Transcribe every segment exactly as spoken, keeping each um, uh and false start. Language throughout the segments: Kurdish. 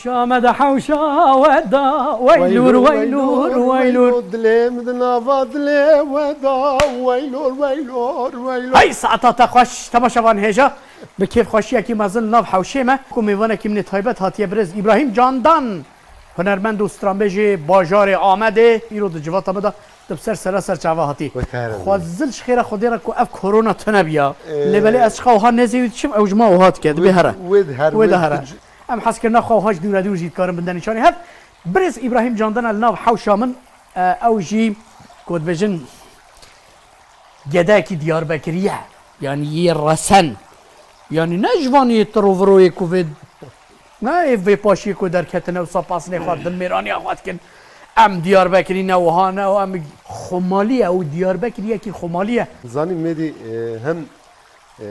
Şame de hewşa we da, weylûr, weylûr, weylûr. Dilê min di nava dilê we da, weylûr, weylûr, weylûr. Hey, saeta te xweş, temaşevan hêja. Bi kêfxweşiyekî mezin nav hewşê me. Ku mêvanekî min ê taybet hatiye birêz Îbrahîm Candan. Hunermend û stranbêjê bajarê Amedê. Îro di civata me de di ser sera ser çava hatî. Wek here. Xwe zil ji xêra Xwedê re ku ev korona tune biya. Ee, Lê belê ez ji xwe wiha nêzê wî diçim, ew ji me wiha dike. Dibê Wê, here. wê di her, Wê wê de di here. Em hezkirina xwe wiha ji dûre dûr jî dikarin binde nîşanî hev. Birêz Îbrahîm Candana li nav hewşa min, e, ew jî ku dibêjin gedekî Diyarbekirî ye. Yanî yê resen. Yanî ne ji van yê tiroviroyê ku vê, ne ê vê paşiyê ku derketine û sapasnê xwe din mêraniya xwe dikin. Em Diyarbekirî ne wiha ne û em xwemalî ye û Diyarbekirî yekî xwemalî ye. Zanî Mêdî, e, hem E,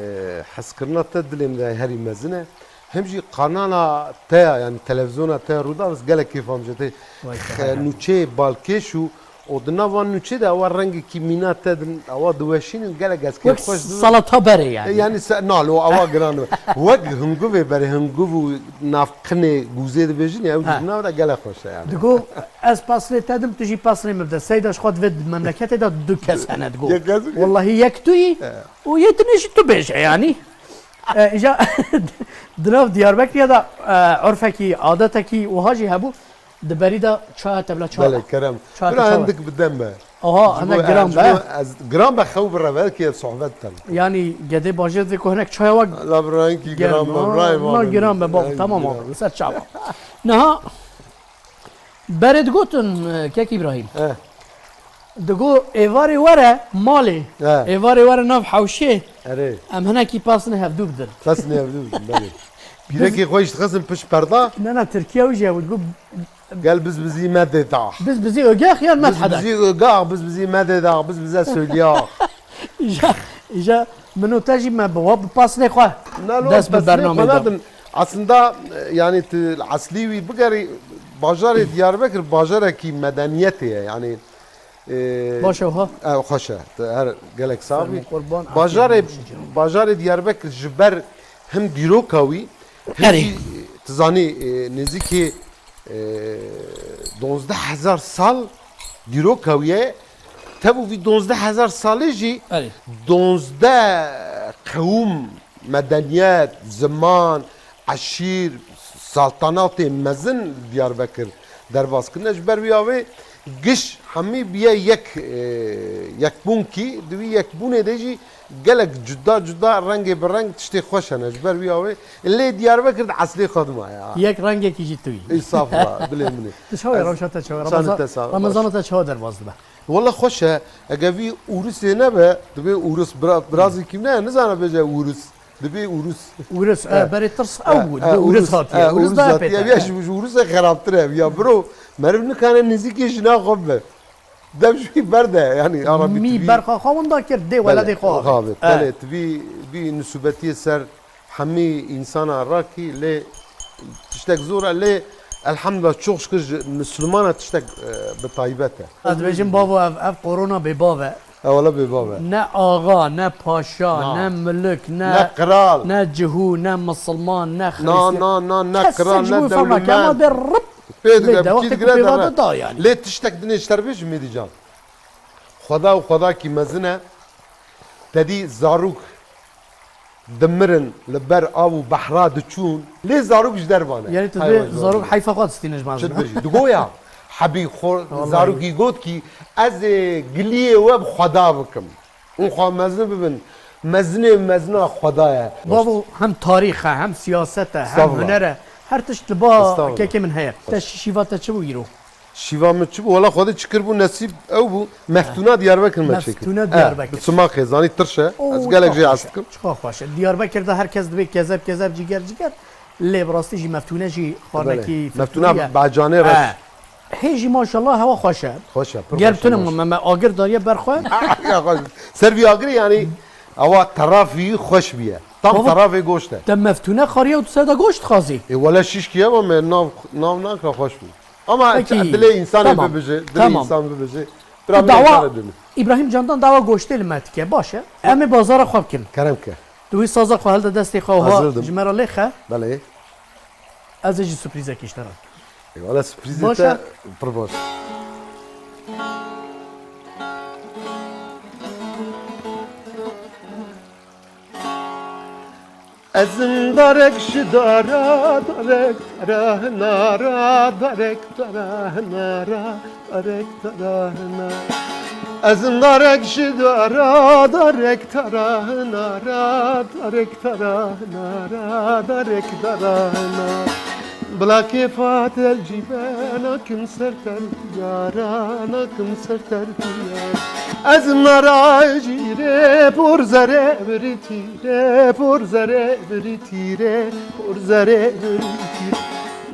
hezkirina te dilê min de herî mezin e. Hem jî kanala te ya, yanî televîzyona te ya Rûdawê, ez gelek kêfa min ji te. Vay, xe-, nûçeyê balkêş û, û di nav van nûçeyê de ewa rengekî mîna te din, ewa diweşînin, gelek ez kêfxweş dibim. Wek salata berê yanî. E, yanî se-, na, lo ewa giran e. Wek hinguvê berê, hinguv û navqinê gûzê dibêjin ya, ew Ha. di nav de gelek xweş e yanî. Digo, ez pasnê te dim, tu jî pasnê min bide. Seyda ji xwe divê di memleketê de du kes hene digo. Yek kes mi? Wellahî yek tu yî. He. Û yê dinê jî tu bêje, yanî. E, îja di nav Diyarbekirê de, e, urfekî, adetekî wiha jî hebû. Di berî de çaya te bila çawa? Belê, kerem. Çaya te Bila çawa? Hindik bidem be. Aha, Ji hene bo, giran ji be. bo ez, giran be xew bire, belkî ez sohbet tem. Yanî gedê bajêr dê ku hinek çaya wa La bira hinkî giran be, na, birayê na ma giran be, baba, Hinkî tamam giran. abi, ser çawa. Niha Berê digotin, e, kek Îbrahîm. Eh. Digo, êvarê were malê. Eh. Êvarê were nav hewşê. Erê. Em hinekî pasnê hevdû bidin. Pasnê hevdû bidin, belê. Pîrekê xwe jî dixistin pişt perda. Ne, ne, Tirkiye wî jî hebû. Digo, Gel biz bizî me dê da. Biz bizî ögeh yan Biz medhedek. bizî ögah, biz bizî me dê da, biz bize söyleyah. Îja, îja min û te jî me bi wa bi pasnê xwe. Na, lo, Dest bi pasnê bernameyê xwe da. nadin. Aslında, e, yani, tu eslî wî bigerî, bajarê Diyarbekir bajarekî medeniyetê ye. Yani, e, Baş e, ha. ew xweş e. Tu her gelek sax bî. Fermo qurban, Bajarê, afiyet olsun canım. bajarê Diyarbekir ji ber him dîroka wî, him Erê. jî, tu zanî, e, nêzîkî, e, donzdeh hezar sal dîroka wî ye. Tevû vî donzdeh hezar salê jî Erê. donzdeh qewim, medeniyet, ziman, eşîr, saltanatê mezin li Diyarbekir derbas kirine. Ji ber wî avê giş hemî biye yek, e, yekbûnkî, di wî yekbûnê de jî gelek cuda cuda, rengê bi reng tiştê xweş hene. Ji ber wî avê lê Diyarbekir di eslê xwe de maye. Yek rengekî jî tu yî. Estağfurullah, dilê min e. Tu çawa ye, Ez rewşa te çawa ye? Çanê Ramazan-, te sağ ol, Ramazana baş. te çawa derbas dibe? Wala xweş e. Ege vî Ûrisê nebe, dibê Ûris bira-, birazî kî ne, nizane bêje Ûris. Dibê Ûris. Ûris, e, E. berê tirs E, ew bû. e, Dibê Ûris Ûris, hatiye. e, Ûris Ûris da hatiye. pête. Ya ji, ji Ûrisê xerabtir e. Ya biro, meriv nikane nêzîkê jina xwe bibe. Dev ji wî berde, yani, Arabî Mî tivî. berxa xwe winda kir, dê Belê, weladê xwe avêt. xwe avêt. E. Belê, tivî, vî nisûbetiyê ser hemî însana rakî, lê tiştek zor e, lê elhamdulillah, çok şükür ji Müslümana tiştek, e, bi taybet e. Ez dibêjim bavo ev, ev korona bêbav e. E, wala bêbav e. Ne axa, ne paşa, Na. ne milik, ne, Ne kral. ne cihû, ne misilman, ne Na, Xristiyan. na, na, ne Kesek kral, ji ne bo fevra dewlemend. kema de rip. Pê Lê dide, de bi wextê kî ku digire pêva dere. de da yani. Lê tiştek dinê ji te re bêjim, Mêdî can. Xweda û xwedakî mezin e. Te dî zarok dimirin li ber av û behra diçûn. Lê zarok ji dervan e. Yani tu Hay dê vay zarok vay. heyfa xwe distîne ji Çi mezin. dibêjî? Digo ya. Hebî xwe Vallahi. zarokî got ki ez ê giliyê we bi xweda bikim. Hûn xwe mezin bibin. Mezinê mezina xweda ye. Bavo hem tarîx e, hem siyaset e, hem Estağfurullah. huner e. Her tişt li ba Estağfurullah. kekê min heye. Te şî-, şîva te çi bû îro? Şîva min çi bû? Wala Xwedê çi kir bû, nesîb ew bû. Meftûna Diyarbekir me çêkir. Meftûna Eh, Diyarbekir. Bi simaxê, zanî tirş e. Oo, Ez gelek çiqa jê xweş hez e, dikim. çiqa xweş e. Diyarbekir de her kes dibê kezeb, kezeb, ciger, ciger. Lê bi rastî jî meftûne jî xwanekî Belê. Meftûna filtrî ye. bacanê reş. Eh. Hê jî maşallah hewa xweş e. Xweş e, pir Ger xweş e, tune maş. me, me agir dariye ber xwe. Ya xweş. Ser vî agirê yani ewa terafî xweş bûye. Tam Baba, terafê goşt e. Te meftûne xariye û tu ser de goşt dixwazî? E, wele şîşkî ye, me nav, nav nakira xweş bû. Ama Peki, dilê insanê tamam, bibije, dilê tamam. insan bibije. Bira Tu min dawa, kare dönü. Îbrahîm Candan dawa goştê li me dike. Baş e. Em ê bazara xwe bikin. Kerem ke. Tu wî saza xwe hilde destê xwe Hazir wiha dim. ji me re lê xe. Belê. Ez ê jî surprîzekî ji te re. Eyvallah, surprîzê te pir baş. Ez im darek ji dara, darek dara hinara, darek dara hinara, darek dara hinara. Ez im darek ji dara, darek dara hinara, darek dara hinara, darek dara hinara. Bila kêfa te cî be, nakim ser te diyara, nakim ser te diyara. Ez nara jîrê, por zere birî tîrê, por zere birî tîrê, por zere birî tîrê.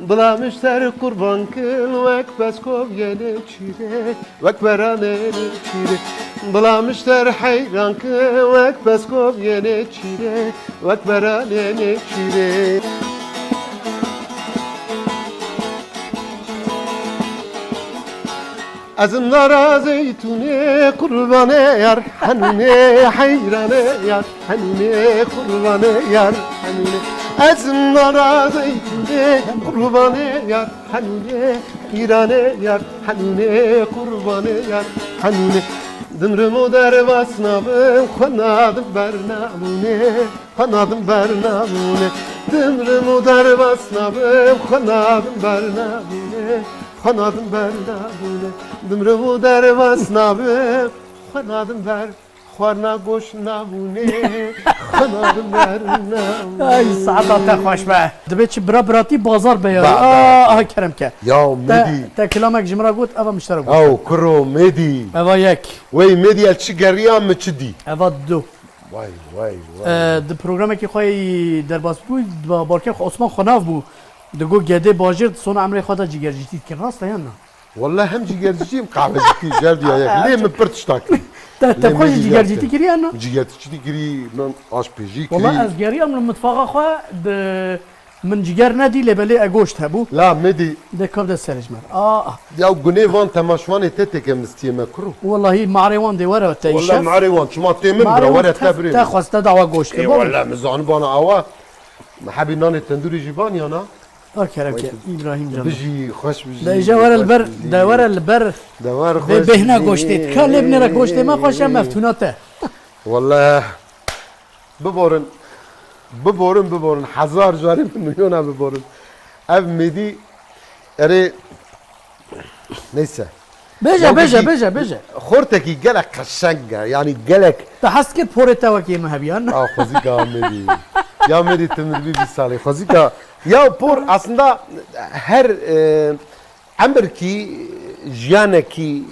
Bila min ji te re qurban kin, wek peskov yenê çîrê, wek beranê çîrê. Bila min ji te re heyran kin, wek peskov yenê çîrê, wek beranê çîrê. Ez im nara zeytûnê, qurbanê yar henûnê, heyranê yar henûnê, qurbanê yar henûnê. Ez im nara zeytûnê, qurbanê yar henûnê, heyranê yar henûnê, qurbanê yar henûnê. Dimrim û derbas nabim, xwe nadim bernabûnê. Xwe nadim bernabûnê, dimrim û derbas nabim, xwe nadim bernabûnê, xwe nadim bernabûnê, dimrim û derbas nabim, xwe nadim ber, xwarina goş nabûnê, xwe nadim bernabûnê. Ay, saeta te xweş be. Dibê çi bira biratî bazar be ya. Ba, ba. Aa, aha kerem ke. Ya Te, Mêdî. Te kilamek ji min re got, eva min ji te re got. Ew kuro Mêdî. Eva yek. Wey Mêdî, el çi geriya, min çi dî. Eva du. Way, way, way. E, di programekî xwe yî derbas bû, di ba-, barkê xwe Osman Xwenav bû. Digot gedê bajêr di sona emrê xwe de cîgercîtî dikin. Rast e yan na? Welle hem cîgercîtî hem qehwecîtî, cer diya yek. Lê min pir tişta kir. Te, te xwe jî cîgercîtî kirî yan na? Cîgercîtî kirî, min aşpêjî kirî. Welle ez geriyam li mitfaxa xwe di Min ciger nedî lê belê e goşt hebû. La Mêdî. De kav de serê ji me. Aa. Ya gunê van temaşvanê te têke mistiyê me kuro. Wellahî marê wan dê were te îşev. Welle marê wan çima tê min bira were te birê. Te xweste dawa goşt. Ê welle min zanibana awa. Me hebî nanê tendûrî jî ban yana. A kerem ke Îbrahîm can. Bijî xweş bijî. De îja were li ber, de were li ber. De wer xweş. Bêhna goştê. Ka lê binêre goştê me xweş e meftûna te. Welle. Biborin, biborin, biborin. Hezar carê min milyona biborin. Ev Mêdî, erê, neyse. Bêje, bêje, bêje, bêje. Xortekî gelek qeşeng e, yanî gelek. Te hez kir porê te wekî min hebiyan. A, xwezîka Mêdî. Ya Mêdî, tu min dibî bîst salî. Xwezîka, ya por aslında her, e, Emirkî jiyanekî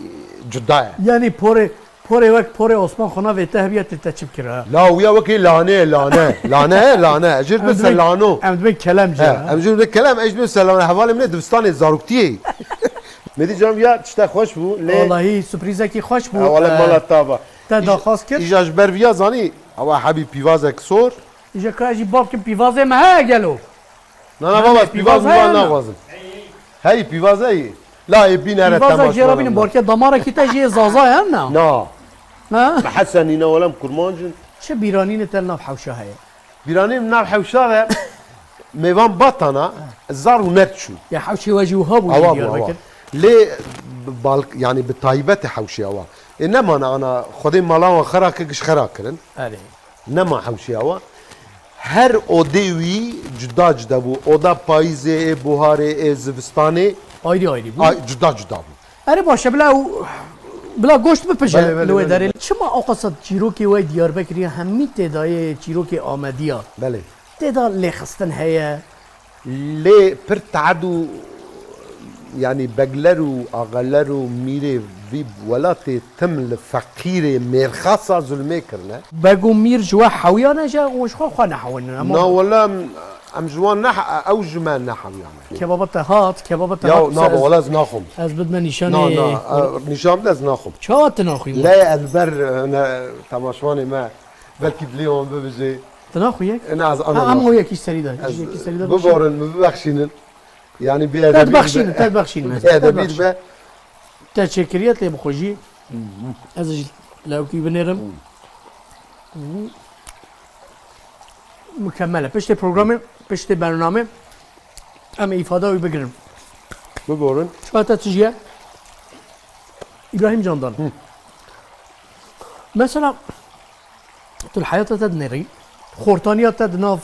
cuda ye. Yanî porê, porê wek porê Osman Xunavê te hebiya tê te çi bikira? La wiya wekî lane ye, lane. Lane ye, lane. Ez jê dibê se lano. Em dibê kelem jê. Em jê dibê kelem, ez dibê se lane. Hevalê min ê dibistanê zaroktiyê. Mêdî can ya tişte xweş bû. Lê wellahî surprîzekî xweş bû. Wele mala tava. Te daxwaz kir. Îja ji ber viya zanî. Ewa hebî pîvazek sor. Îja ka jî bab kim pîvazê me heye gelo? Na, na, baba, pîvaz, pîvaz heye naxwazim. Hey, pîvaz heye. La ê bînere temaşe. Pîvaza jê re bînin, barke damarekî te jê zaza ye, na? Na. Ha? Me Hesenî ne, welem kurmanc in. Çi bîranînê te nav hewşa heye? Bîranîn nav hewşa ve mêvan batana zar û nerd çû. Ya hewşê we jî wiha bû. Awa bû, awa. Lê bi bal-, yanî bi taybetê hewşê awa. Ê nemana ana Xwedê mala wan xera kir, giş xera kirin. Erê. Nema hewşeya wa. Her odê wî cuda cuda bû. Oda payîzê, ê buharê, ê zivistanê. Ayrî ayrî bû. Ay, cuda cuda bû. Erê baş e, bila ew, bila goşt bipije li wê derê. Belê, belê, belê. Çima ew qasa çîrokê we Diyarbekirî hemî tê dayê çîrokê Amediya? Belê. Tê de lêxistin heye. Lê pir teed û, yanî begler û axeler û mîrê vî welatê tim li feqîrê mêrxasa zulmê kirine. Beg û mîr ji we hewiyane, ji wan ji xwe xwe nehewînin, ama. Na wele em, em ji wan neh-, ew ji me nehewiyane. Kebaba te hat, kebaba te hat. Ya, na, wele ez naxwim. Ez bidime nîşanê. Na, na, e, nîşan bide ez naxwim. Çawa tu naxwî? Lê ez ber, e, ne, temaşvanê me, belkî dilê wan bibijê. Tu naxwî yek? Ne, ez ananas. Ha, em o yekî serî de. Yekî serî de. Biborin, min bibexşînin. Yanî bi edebî. Te dibexşînin, te dibexşînin. Bi edebî be. Te çêkiriye, lê bixwe jî. Ez ji lewkî binêrim. Mükemmel e. Piştê programê, piştê bernamê Em îfada wî bigirin. Biborin. Çiqa te tijî ye? Îbrahîm Candan. Mesela tu li heyata te dinêrî, xortaniya te di nav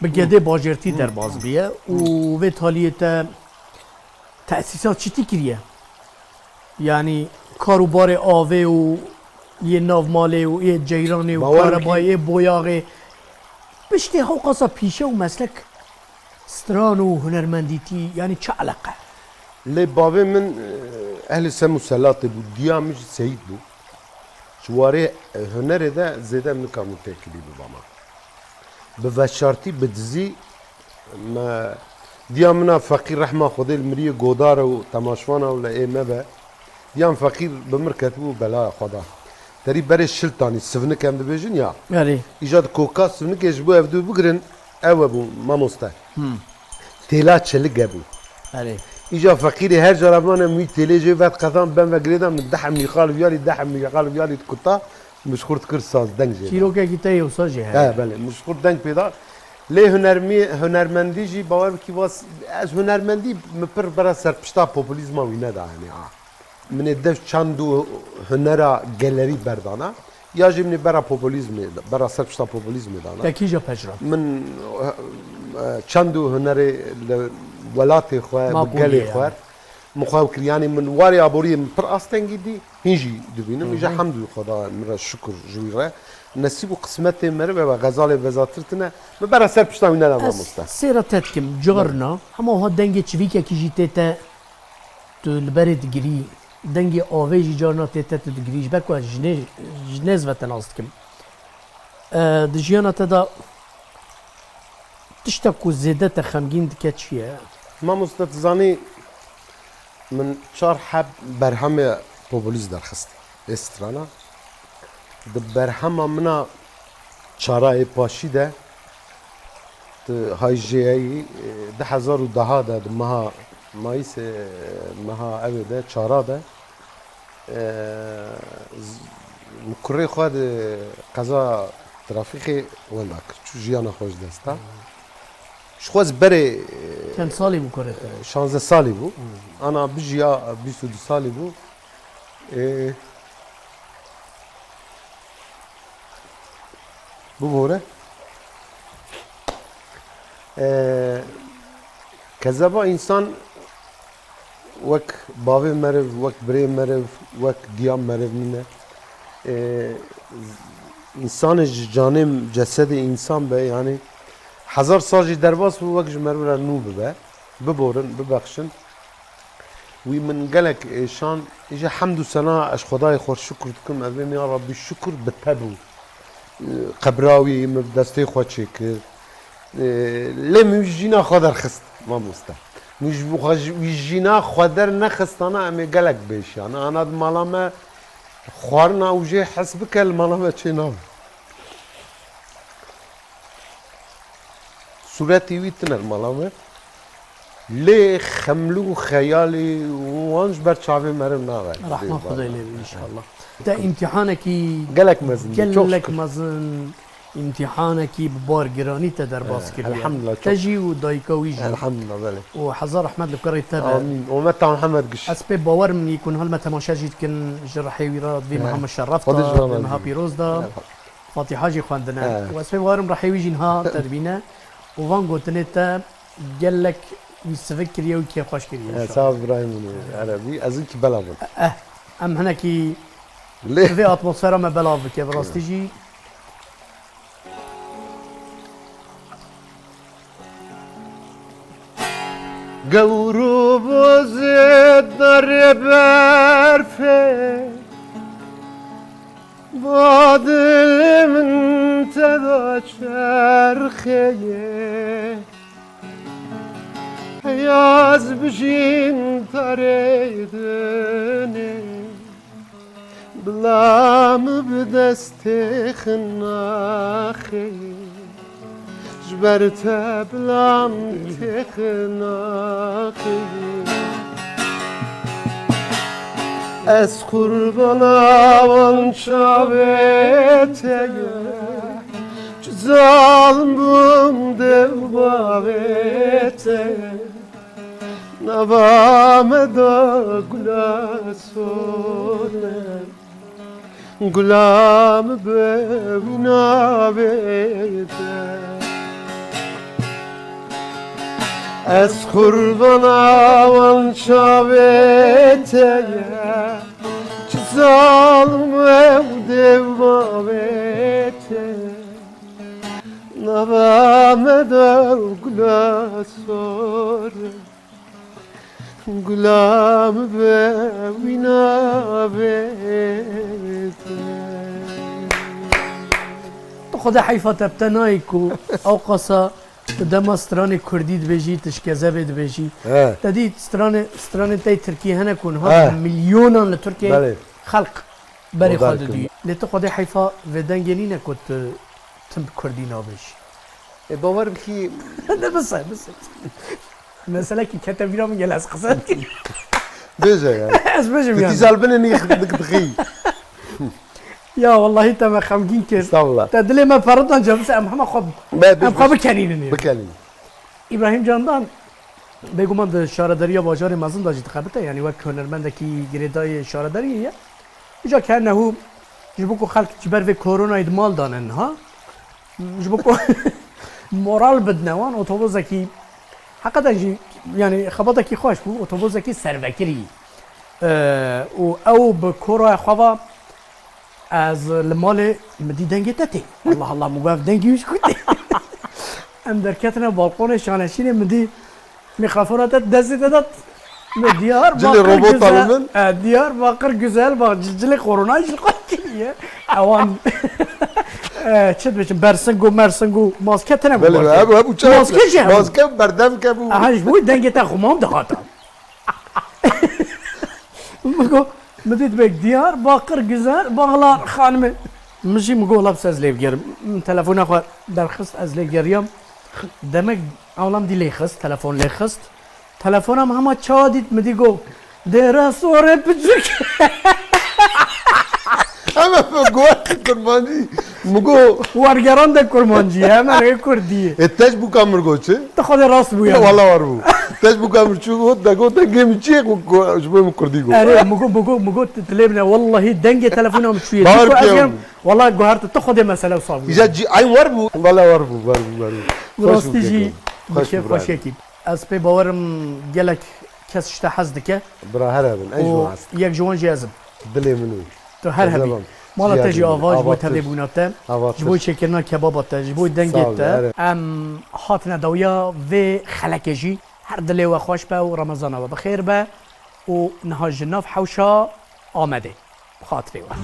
bi gedê bajêrtî derbas biye û vê taliyê te tesîsa çitî kiriye? Yanî kar û barê avê û yê nav malê û yê ceyranê û karebayê, yê boyaxê, piştê hewqasa pîşe û meslek stran û hunermendîtî, yanî çi eleqe? Lê bavê min, e, ehlê sem û selatê bû, diya min jî seyîd bû. Ji warê, e, hunerê de zêde min nikamû têkilî bibama. Bi veşartî, bi dizî, me, diya min a feqîr rehma Xwedê li miriyê godar û temaşvana û li ê me be. Yan feqîr bi mir ketibû belaya xwe da. Terî berê şiltanî, sivnik em dibêjin ya. Erê. Îja di koka sivnikê ji bo ev du bigirin, ew e bû mamoste. Têla çelik e bû. Erê. Îja feqîrê her cara bimane min wî têlê jê vet qezan ben ve girêdan min deh mîxal viyalî, deh mîxal viyalî dikuta, min ji xurt kir saz deng jê da. Çîrokekî te yê wisa jî heye. He, belê, min ji xurt deng pê da. Lê hunermî-, hunermendî jî bawer bikî vas, ez hunermendî min pir bera serpişta populîzma wî neda, yanî, ha. Min ê dev çand û hunera gelerî berdana, ya jî min ê bera populîzmê, bera serpişta populîzmê dana. Te kîja pejirand? Min, e, e, çand û hunerê li welatê xwe, bi gelê xwe, min xwe kir. Yanî min warê aboriyê min pir astengî dî, hîn jî dibînim. Îja hemd û Xweda min re şukur ji wî re. Nesîb û qismetê meriv ew e, xezalê vezatir tine. Min bera serpişta wî neda mamoste. Ez sêra te dikim, carna, hema wiha dengê çivîkekî jî tê te Tu li berê digirî, dengê avê jî carna tê te tu digirî, ji ber ku ez ji nê, ji nêz ve te nas dikim. E, di jiyana te de tişta ku zêde te xemgîn dike çi ye? Mamoste, tu zanî, min çar heb berhemê populîst derxist ê strana. Di berhema min a çara ê paşî de, di hay jê yî, e, du hezar û deh de, di meha Mayîsê, e, meha ew ê de, çara de, e, z-, min kurê xwe di qeza trafîkê wenda kir. Çû jiyana xwe ji dest da. Ji xwe ez berê, e, Çend salî bû kurê te? Şanzdeh salî bû. Ana bijiya bîst û du salî bû. E, Bibore. Ee, kezeba însan wek bavê meriv, wek birê meriv, wek diya meriv nîne. Ee, însanê ji canê, cesedê însan be, yanî hezar sal jî derbas bû, wek ji meriv re nû bibe. Biborin, bibexşin. Wî min gelek êşan, îje hemd û sena ez Xwedayê xwe şukir dikim, ez bêm ya Rabbî şukir bi te bû. Qebra wî min bi destê xwe çêkir. Lê min wî jîna xwe derxist, mamoste. Min ji bo xwe ji, wî jîna xwe der nexistana em ê gelek bêşiyane. Ana di mala me xwarina û jê hes bike li mala me çê nabe. Sûretî wî tine li mala me. Lê xemlû û xeyalî wan ji ber çavê meriv nabe. Rehma Xwedê lê be înşallah. Te îmtîhanekî gelek mezin, gelek mezin, îmtîhanekî bi bar giranî te derbas kiriye. Elhamdulillah. Te jî û dayika wî jî. Elhamdulillah, belê. Û hezar rehmet li kurê te be. Amîn. Ometa Mihemed giş. Ez pê bawer min yî ku niha li me temaşe jî dikin, ji rihê wî re divê meha min şeref da, divê meha pîroz da. Fatiha jî xwendine. He. Û ez pê bawerim rihê wî jî niha te dibîne. Û van gotinê te gelek wî sivik kiriye û kêfxweş kiriye. He, înşallah. Sağ ol Îbrahîm Erebî. Ez îkî bela bûn. Eh, em hinekî vê atmosfera me belav bike, bi rastî jî. Gewr û bozê darê berfê, va dilê min te da çerxê ye. Heya ez bijîm tarê dinê. Bila min bi destê xinaxê, ji ber te bila min tê xinaxê. Ez qurbana wan çavê te ye, Zalim bûm dev bavê te, nava me da gula sor e. Gula min be wî navê te. Ez qurbana wan çavê te ye. Çi zalim ew dev bavê te. Nava me da gula sor e. Gula min be wî navê te. Tu xwedê heyfa te bi te nayê ku ew qasa tu dema stranê kurdî dibêjî, tu ji kezebê dibêjî. He. Te dî stranê, stranê te yê tirkî hene ku niha He. milyonan li Tirkiyeyê Belê. xelq berê xwe Modar didûyî. Lê tu xwedê heyfa vê dengê nîne ku tu tim bi kurdî nabêjî. E, bawer bikî. Ne bise, bise. Meselekî kete vîra min gel ez qise dikim. Bêje yani. Ez bêjim yani. Tî zal binê nî nik dixî. Ya wallahî te me xemgîn kir. Estağfurullah. Te dilê me peritan cevise em hema xwe Me em xwe bikenînin. Bikenîn. İbrahim Candan, bêguman di şaredariya bajarê mezin de jî dixebite, yani wek hunermendekî girêdayê şaredariyê ye. Îca ke nehu ji bo ku xelk ji ber vê koronayê di mal danin ha, ji bo ku moral bidine wan, otobozekî heqeten jî yani xebatekî xweş bû, otobozekî servekirî. Ee, û ew bi koraya xwe ve ez li malê min dî dengê te tê. Allah Allah, min got ev dengî wî ji ku tê. Em derketine balkonê şaneşînê, min dî mîkrofona te destê te de. Min Diyarbakir Cilê robot Güzel, e, Diyarbakir Güzel bak, ci-, cilê koronayê ji xwe kiriye. Ewan, e, çi dibêjin, bersingo mersingo maske tine bû. Belê, belê, ev, ev uçak Maske jî hemû. Maske berdevke bû. Aha, ji bo dengê te xumam dihata. Min got, min dît bek Diyarbakir Güzel Bağlar xanimê. Min jî min got, labs ez lê bigerim. Min telefona xwe derxist, ez lê geriyam. Demek ewlam dî lê xist, telefon lê xist. Telefona min hema çawa dît, min dî got, Dêra Sorê Piçûk. Hema min got kurmancî. Min got. Wergeran de kurmancî ye, hema rê kurdî ye. E, te ji bûka min got çi? Tu xwedê rast bû ya. Wala war bû. Te ji bûka min çû got, de got, dengê min çi ye ku, ku ji bo min kurdî got. Erê, min got, min got, min got, tu lê bine, wallahî dengê telefona min çûye. Bawer Çiko ez piyam. Yem, wallahî guhert, tu xwedê mesele wisa bû. Îja cî, ay war bû. Wala war bû, war bû, war bû. Bi rastî jî bi kêf xweşiyekî. Ez pê bawerim gelek kes ji te hez dike. Bira here bin, ez ji wan hez dikim. Yek ji wan jî ez im. Dilê min û. Tu her hebî. Mala te jî ava, ji bo tevlêbûna te, ji bo çêkirina kebaba te, ji bo dengê te. Em hatine dawiya vê xelekê jî. Her dilê we xweş be û Remezana we bi xêr be û niha ji nav hewşa Amedê. Bi xatirê we.